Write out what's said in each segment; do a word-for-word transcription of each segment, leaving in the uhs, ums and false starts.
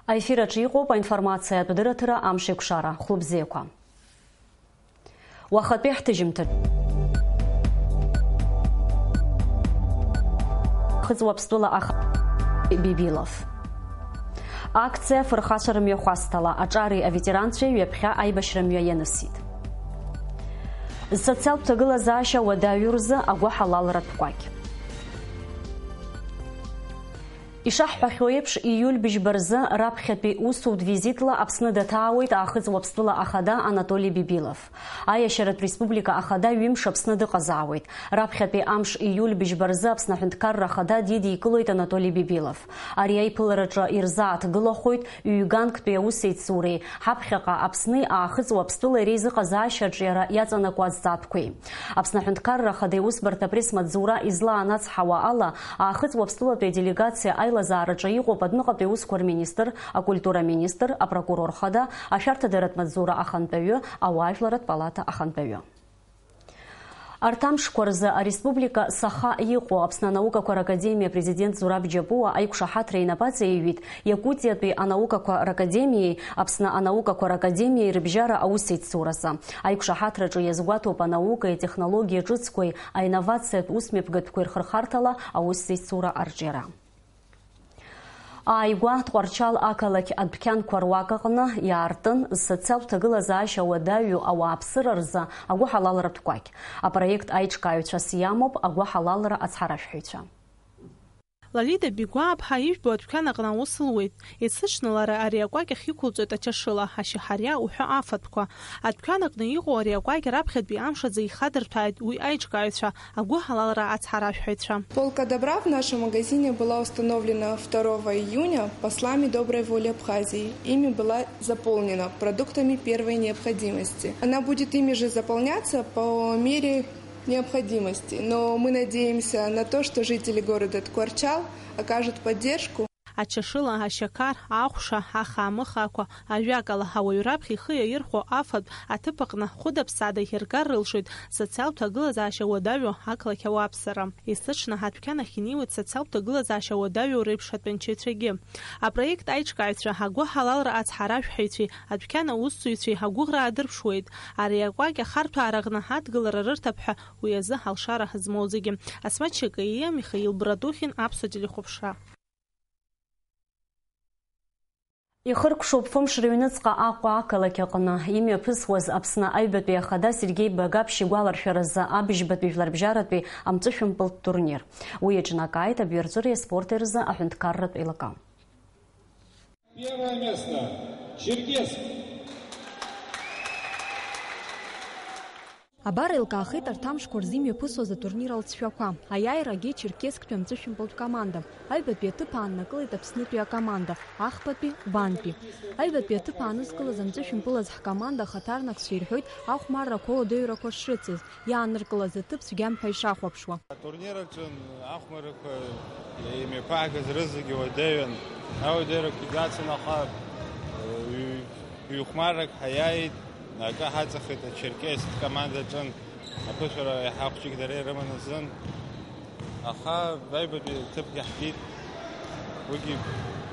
Аефир аҿы иҟоуп аинформациатә дырраҭара Амшеикәшара. Хәлыбзиақәа. Уахатәи ҳҭыжьымҭаҿ. Хыҵ Уаԥстәыла аха Бибилов. Акциа Фырхацәа рымҩахәасҭала аҿари аветеранцәеи ҩаԥхьа аибашьра мҩа ианысит. Зсоциалтә ҭагылазаашьа уадаҩу рзы агәыҳалалратә кәакь. Ишаҳҳәахьоу еиԥш, ииуль быжьба рзы раԥхьатәи усутә визитла Аԥсны даҭаауеит Аахыҵ Уаԥстәыла ахада Анатоли Бибилов. Аиашьаратә республика ахада ҩымш Аԥсны дыҟазаауеит. Раԥхьатәи амш ииуль быжьба рзы Аԥсны Аҳәынҭқарра Ахада дидикылоит Анатоли Бибилов. Ари аиԥылараҿы ирзааҭгылахоит ҩганктәи аусеицуреи, ҳаԥхьаҟа Аԥсни Аахыҵ Уаԥстәылеи реизыҟазаашьа аҿиара иаҵанакуа азҵаатәқәеи. Аԥсны Аҳәынҭқарра Ахада иусбарҭа апресс-маҵзура излаанацҳауа ала, Аахыҵ Уаԥстәылатәи аделегациа аилазаараҿы иҟоуп адәныҟатәи аусқәа рминистр, акультура аминистр, апрокурор хада, ашәарҭадаратә маҵзура ахантәаҩы, ауаажәларатә палата ахантәаҩы. Арҭ амшқәа рзы ареспублика саха иҟоу Аԥсны анаукақәа ракадемиа апрезидент Зураб Џьапуа аиқәшаҳаҭра инапаҵаиҩит Иакутиатәи анаукақәа ракадемиеи Аԥсны анаукақәа ракадемиеи рыбжьара аусеицуразы. Аиқәшаҳаҭраҿы иазгәаҭоуп анаукеи атехнологиа ҿыцқәеи аинновациатә усмҩаԥгатәқәеи рхырхарҭала аусеицура арҿиара. Ааигәа Тҟәарчал ақалақь адәқьанқәа руак аҟны иаартын зсоциалтә ҭагылазаашьа уадаҩу ауааԥсыра рзы агәыҳалалратә кәакь. Апроект аиҿкааҩцәас иамоуп агәыҳалалра ацҳаражәҳәаҩцәа. Лолита Бигәааԥҳа ижәбо адәқьан аҟны аус луеит. Есыҽны лара ари акәакь ахь иқәылҵоит ачашыла, ашьаҳариа уҳәа афатәқәа. Адәқьан аҟны иҟоу ари акәакь раԥхьатәи амш азы ихадырҭәааит уи аиҿкааҩцәа, агәыҳалалра ацҳаражәҳәаҩцәа. Полка добра в нашем магазине была установлена второго июня послами доброй воли Абхазии. Ими была заполнена продуктами первой необходимости. Она будет ими же заполняться по мере необходимости, но мы надеемся на то, что жители города Тҟәарчал окажут поддержку. Ачашыла, ашьақар, ахәша, ахаа-мыхаақәа, ажәакала, ауаҩы раԥхьа ихы иаирхәо афатә аҭыԥ аҟны хәыда-ԥсада иахьыргар рылшоит социалтә ҭагылазаашьа уадаҩу ақалақь ауааԥсыра. Есыҽны ҳадәқьан ахь инеиуеит социалтә ҭагылазаашьа уадаҩу реиԥш атәанчаҩцәагьы. Апроект аиҿкааҩцәа, агәыҳалалра ацҳаражәҳәаҩцәеи адәқьан аусзуҩцәеи агәыӷра аадырԥшуеит. Ари акәакь ахарҭәаара аҟны адгылара рырҭап ҳәа уи азы алшара змоу зегьы. Асмаҭ Шьакаиа, Михаил Братухин, Аԥсуа телехәаԥшра. Ихыркәшоуп фымш рыҩныҵҟа Аҟәа ақалақь аҟны имҩаԥысуаз Аԥсны аҩбатәи ахада Сергеи Багаԥшь игәаларшәаразы абыжьбатәи жәларбжьаратәи амҵәышәымпылтә турнир. Уи иаҿнакааит абҩарҵәыреи аспорти рзы аҳәынҭқарратә еилакы. Первое место. Черкесск. Абар еилкаахеит арҭ амшқәа рзы имҩаԥысуаз атурнир алҵшәақәа. Аиааирагьы Черкессктәи амҵәышәымпылтә команда. Аҩбатәи аҭыԥ ааннакылеит Аԥснытәи акоманда, ахԥатәи, Ҟәбантәи. Аҩбатәи аҭыԥ аанызкылаз амҵәышәымпылаз ҳкоманда ахаҭарнакцәа ирҳәоит ахәмаррақәа ауадаҩрақәа шрыцыз, иааныркылаз аҭыԥ цәгьам ҳәа ишахәаԥшуа. Атурнир аҿы ахәмаррақәа имҩаԥаагаз рызегьы уадаҩын. Ауадаҩрақәа игацын, аха, ҩ-, ҩ-хәмаррак ҳаиааит, акы ҳаҵахеит ачеркесск командаҿын. Аԥышәара иаҳа хәҷык дара ирыман азын. Аха аҩбатәи аҭыԥгьы ҳкит. Уигьы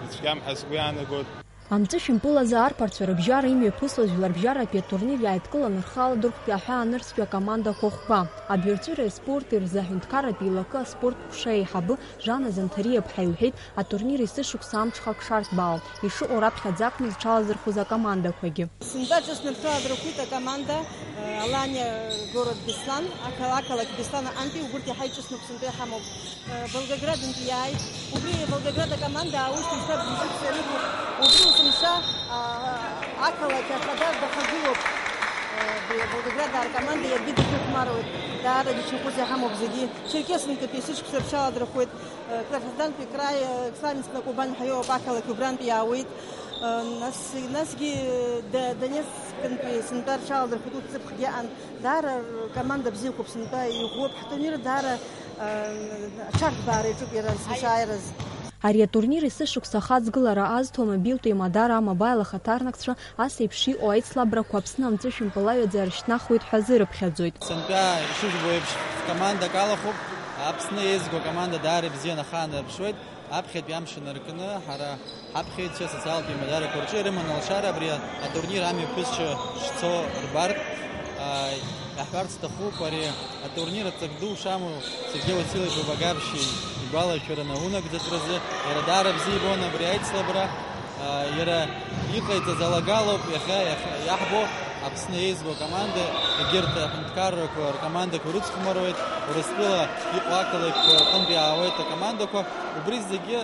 ицәгьам ҳәа сгәы иаанагоит. Амҵәышәымпылазы арԥарцәа рыбжьара имҩаԥысуаз жәларбжьаратәи атурнир иааидкыланы рхы аладырхәит аҳәаанырцәтәи акомандақәа хәба. Абҩарҵәыреи аспорти рзы аҳәынҭқарратә еилакы аспорт ҟәша аиҳабы Жана Занҭариаԥҳа илҳәеит, атурнир есышықәса амҽхак шарҭбаау, ишыҟоу раԥхьаӡа акәны зҽалазырхәыз акомандақәагьы. Сынтәа ҿыцны рҽаладырхәит акоманда, э, Аланиа город Беслан, ақала-, ақалақь Беслан аҟынтәи, убырҭ иаҳа иҿыцноуп, сынтәа иҳамоуп. Э, Волгоградынтәи иааит. Убри Волгоград акоманда аусеицәа бжьышықәса ирықәуп. Убри есымша, а, ақалақь ахада дахагылоуп. Э, Волгоградаа ркоманда иаргьы дышәыхәмаруеит. Даара дычахәыс иҳамоуп зегьы. Черкессктәи есышықәса рҽаладырхәует. Э, Краснодартәи краи, э, Славянскла Кубань ҳәа иоуп ақалақь, убрантәи иаауеит. Э, нас, насгьы, э, Д-, Донецктәи сынтәа рҽаладырхәит, урҭ ҵыԥхгьы аан. Даара ркоманда бзиақәоуп, сынтәа иӷәӷәоуп, ҳтурнир даара, э, аҽарҭбаара иаҿуп иара есымша ааираз. Ари атурнир есышықәса ахаҵгылара азҭо амобилтә еимадара А-Мобаил ахаҭарнакцәа ас еиԥш иҟоу аицлабрақәа Аԥсны амҵәышәымпыл аҩаӡара шьҭнахуеит ҳәа азырыԥхьаӡоит. Сынтәа ишыжәбо еиԥш, командак алахәуп, Аԥсны еизго акоманда даара ибзианы ахаанарԥшуеит. Аԥхьатәи амш инаркны, ҳара ҳаԥхьаҩцәа асоциалтә еимадарақәа рҿы ирыман алшара абри атурнир амҩаԥысшьа шцо рбартә. Ааи, иаҳҳәарц сҭахуп, ари атурнир аҵак ду шамоу Сергеи Васильевич Бабагаԥшьи игәалашәара наунагӡатәразы иара даара бзиа ибон абри аицлабра. Иара иҟаиҵаз алагалоуп иахьа, иахьа иаҳбо Аԥсны еизго акоманда, егьырҭ аҳәынҭқаррақәа ркомандақәа ирыцхәмаруеит, Урыстәыла иҟоу ақалақьқәа рҟынтә иаауеит акомандақәа. Убри зегьы,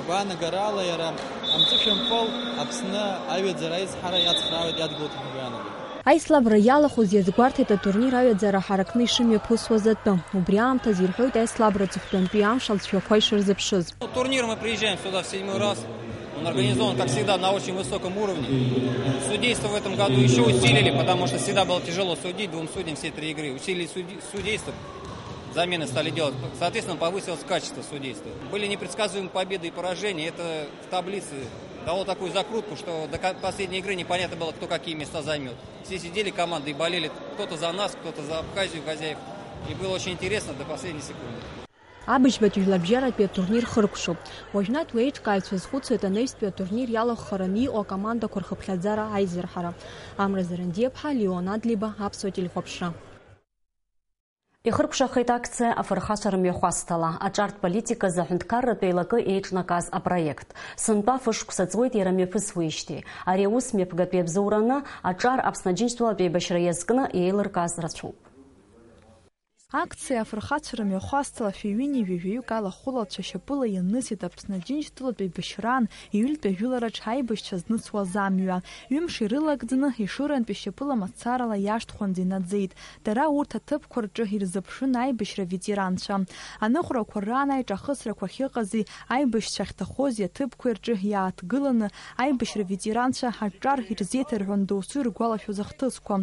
агәаанагарала, иара амҵәышәымпыл Аԥсны аҩаӡара аизҳара иацхраауеит, иадгылоит ҳәа агәаанагоит. Аицлабра иалахәыз иазгәарҭеит атурнир аҩаӡара ҳаракны ишымҩаԥысуаз атәы. Убри аамҭазы ирҳәоит аицлабра аҵыхәтәантәи амш алҵшәақәа ишырзыԥшыз. Ну, турнир мы приезжаем сюда в седьмой раз. Он организован, как всегда, на очень высоком уровне. Судейство в этом году еще усилили, потому что всегда было тяжело судить двум судьям все три игры. Усилили суди- судейство. Замены стали делать. Соответственно, повысилось качество судейства. Были непредсказуемые победы и поражения. Это в таблице дало такую закрутку, что до ко- последней игры непонятно было, кто какие места займет. Все сидели команды и болели. Кто-то за нас, кто-то за Абхазию хозяев. И было очень интересно до последней секунды. Абыжьбатәи жәларбжьаратәи атурнир хыркәшоуп. Уажәнатә еиҿкааҩцәа иазхәыцуеит анаҩстәи атурнир иалахәхараны иҟоу акомандақәа рхыԥхьаӡара аизырҳара. Амра Зарандиаԥҳа, Леон Адлеиба, Аԥсуа телехәаԥшра. Ихыркәшахеит акциа афырхацәа рымҩахәасҭала, аҿартә политиказы аҳәынҭқарратә еилакы еиҿнакааз апроект. Сынтәа фышықәса ҵуеит иара мҩаԥысуеижьҭеи. Ари аус мҩаԥгатәи абзоураны аҿар Аԥсны Аџьынџьтәылатә еибашьра иазкны еилыркааз рацәоуп. Акциа афырхацәа рымҩахәасҭала шәи ҩынҩажәи жәаҩык алахәылацәа шьапыла ианысит Аԥсны Аџьынџьтәылатә еибашьраан иҩылтәи ажәылараҿ аибашьцәа знысуаз амҩа. Ҩымш ирылагӡаны, Ешырантәи шьапыла мацарала иашҭхәанӡа инаӡеит. Дара урҭ аҭыԥқәа рҿы ирзыԥшын аибашьра ветеранцәа. Аныҟәрақәа раан аиҿахысрақәа ахьыҟази, аибашьцәа ахьҭахози аҭыԥқәеи рҿы иааҭгыланы, аибашьра ветеранцәа аҿар ирзеиҭарҳәон досу иргәалашәоз ахҭысқәа.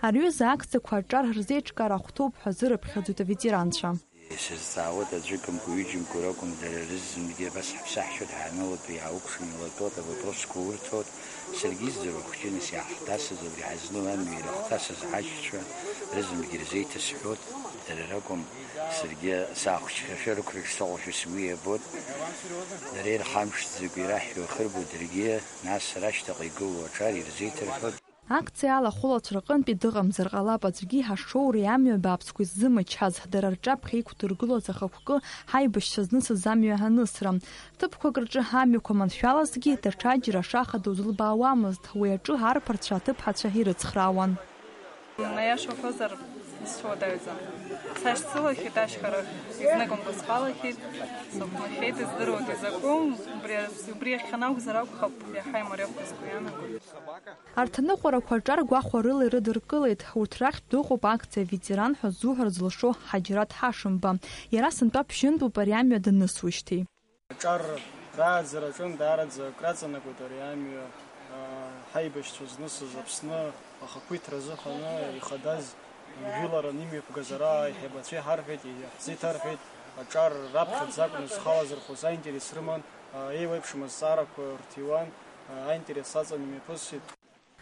Ари аҩыза акциақәа аҿар рзеиҿкаара ахәҭоуп ҳәа азы рыԥхьаӡоит аветеранцәа. Исызҵаауеит, аӡәыкымкәа, ҩыџьамкәа ракәым, дара рызынгьы абас ҳаԥсахшьоит, ҳаанылатәо иаауқәшәаны илатәоуп, авопросқәа урҭоит. Саргьы издыруа хәҷы нас иаҳҭасыз, убри ҳазну амҩа ирыхҭасыз ҳаџьцәа рызынгьы ирзеиҭасҳәоит, дара ракәым, саргьы саахәҷқәа шәарықәраҿ сыҟоушәа сгәы иабоит. Дара ирхамԥшӡакәа ираҳҳәо ихырбо даргьы, нас рашьҭаҟа игылоу аҿар ирзеиҭарҳәоит. Акциа алахәылацәа рҟынтәи дыҟамзар ҟалап аӡәгьы ҳашоуреи амҩа бааԥсқәеи ззымычҳаз, дара рҿаԥхьа иқәдыргылоз ахықәкы ҳаибашьцәа знысыз амҩа анысра. Ҭыԥқәак рҿы амҩақәа маншәалазҭгьы, даҽаџьара ашаха дузылбаауамызт, уи аҿы арԥарцәа аҭыԥҳацәа ирыцхраауан. Аиаша уҳәозар, исцәуадаҩӡам. Сашьцылахьеит ашьхарахь, изныкымкәа схалахьеит, сыхәнахьеит, издыруагьы закәым, убри, убри иахьхьанакәзар акәхап, иаҳа имариахәа сгәы иаанагоит. Арҭ аныҟәарақәа аҿар гәахәарыла ирыдыркылеит. Урҭ рахьтә дыҟоуп акциа аветеран ҳәа ззуҳәар зылшо Ҳаџьараҭ Ҳашымба. Иара сынтәа ԥшьынтәуп ари амҩа данысуеижьҭеи. Аҿар рааӡара аҿы даараӡа акраҵанакуеит ари амҩа, аа, ҳаибашьцәа знысыз Аԥсны ахақәиҭра азыҳәаны ихадаз жәыларан имҩаԥгаз ара аиҳабацәа иҳарҳәеит, иаҳзеиҭарҳәеит, аҿар раԥхьаӡа акәны зхалазырхәыз аинтерес рыман, аа, еиуеиԥшым азҵаарақәа рҭиуан, аа, аинтерес аҵан имҩаԥысит.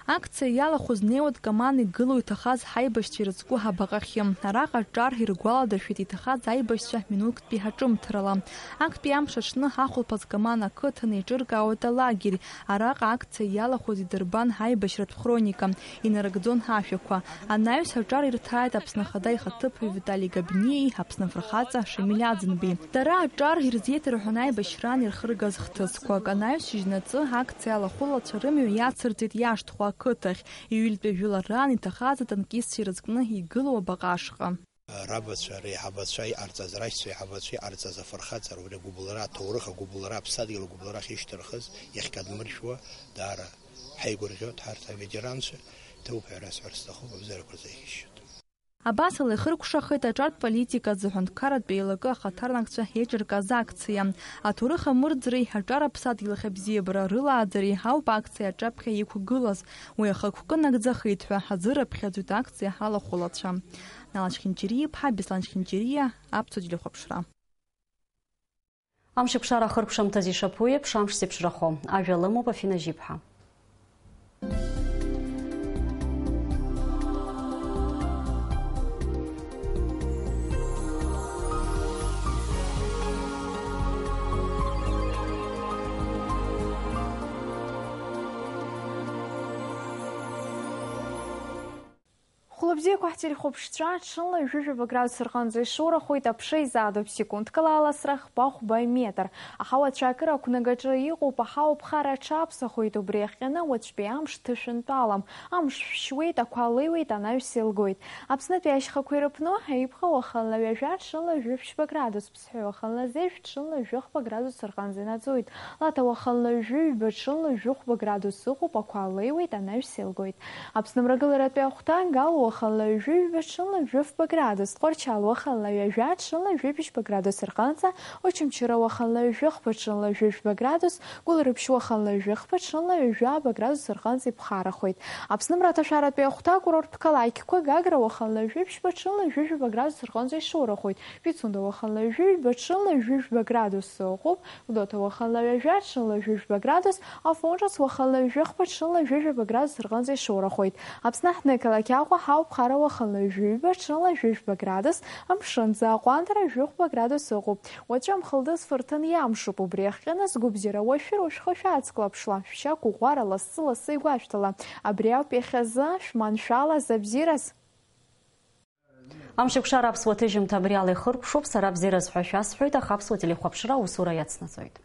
Акциа иалахәыз днеиуеит Каман игылоу иҭахаз ҳаибашьцәа ирыцку ҳабаҟахьы. Араҟа аҿар иргәаладыршәеит иҭахаз аибашьцәа минуҭктәи ҳаҿымҭрала. Актәи амш аҽны ҳахәылԥаз Каман ақыҭан еиҿыркаауеит алагерь. Араҟа акциа иалахәыз идырбан ҳаибашьратә хроника, инарыгӡон ҳашәақәа. Анаҩс аҿар ирҭааит Аԥсны Ахада ихаҭыԥуаҩ Витали Габниеи Аԥсны афырхаҵа Шамиль Аӡынбеи. Дара аҿар ирзеиҭарҳәон аибашьраан ирхыргаз хҭысқәак. Анаҩс шьыжьнаҵы акциа алахәылацәа рымҩа иацырҵеит иашҭхәа ақыҭахь. Иҩылтәи ажәылараан иҭахаз атанкистцәа ирызкны игылоу абаҟа ашҟа. Рабацәа, реиҳабацәа иҟарҵаз, рашьцәа еиҳабацәа иҟарҵаз афырхаҵара, убри агәыбылра, аҭоурых агәыбылра, аԥсадгьыл агәыбылра ахьышьҭырхыз, иахькадмыршәуа, даара ҳаигәырӷьоит ҳарҭ аветеранцәа, ҭоуп ҳәа расҳәар сҭахуп, абзиарақәа рзеиӷьасшьоит. Абасала ихыркәшахеит аҿартә политика азы аҳәынҭқарратә еилакы ахаҭарнакцәа еиҿыркааз акциа. Аҭоурых амырӡреи аҿар аԥсадгьыл ахь абзиабара рылааӡареи ауп акциа аҿаԥхьа иқәгылаз. Уи ахықәкы нагӡахеит ҳәа азы рыԥхьаӡоит акциа алахәылацәа. Нала Чхинчириа-иԥҳа, Беслан Чхинчириа, Аԥсуа телехәаԥшра. Амшеиқәшара ахыркәшамҭазы ишаԥу еиԥш, амш зеиԥшрахо. Ажәа лымоуп Афина Жьиԥҳа. Бзиақәа ҳтелехәаԥшцәа, ҽынла ҩажәа градус рҟынӡа ишоурахоит, аԥша изаатуп секундкала аласра хԥа-хәба метр. Аҳауа ацәаакыра ақәнагаҿы иҟоуп, аҳауа ԥхара аҽаԥсахоит, убри иахҟьаны уаҵәтәи амш ҭышәынтәалам. Амш шәшьуеит, ақәа леиуеит, анаҩс еилгоит. Аԥснытәи ашьхақәа ирыԥну, Аиԥҟа уахынла ҩажәа, ҽынла жәаԥшьба градус, Ԥсҳәы уахынла зежә, ҽынла жәохәба градус рҟынӡа инаӡоит. Лаҭа уахынла ҩажәи ҩба, ҽынла жәохәба градус ыҟоуп, ақәа леиуеит, анаҩс еилгоит. Аԥсны мрагыларатәи ахәҭа, Гал уахынла ҩажәи ҩба, ҽынла жәохәба градус, Тҟәарчал уахынла ҩажәа, ҽынла жәибжьба градус рҟынӡа, Очамчыра уахынла ҩажәохәба, ҽынла жәохәба градус, Гәылрыԥшь уахынла ҩажәохәба, ҽынла ҩажәаба градус рҟынӡа иԥхарахоит. Аԥсны мраҭашәаратәи ахәҭа, акурорттә қалақьқәа, Гагра уахынла ҩажәи ԥшьба, ҽынла ҩажәи жәаба градус рҟынӡа ишоурахоит. Пицунда уахынла ҩажәи ҩба, ҽынла ҩажәи жәба градус ыҟоуп. Гәдоуҭа уахынла ҩажәа, ҽынла ҩажәи жәба градус, Афон ҿыц уахынла ҩажәи хәба, ҽынла ҩажәи жәаба градус рҟынӡа ишоурахоит. Аԥсны аҳҭнықалақь Аҟәа ҳауп, ԥхара уахынла ҩажәи ҩба, ҽынла ҩажәи жәба градус, амшынӡы аҟәандара жәохәба градус ыҟоуп. Уаҵәы амхылдыз фырҭын иамшуп, убри иахҟьаны сгәабзиара уашәшәыр, ушәхы шәааҵклаԥшла, шәшьа қәыӷәӷәара лассы-лассы игәашәҭала. Абри ауп иахьазы шәманшәалаз абзиараз. Амшеикәшара аԥсуа ҭыжьымҭа абри ала ихыркәшоуп, сара абзиараз ҳәа шәасҳәоит, аха аԥсуа телехәаԥшра аусура иацнаҵоит.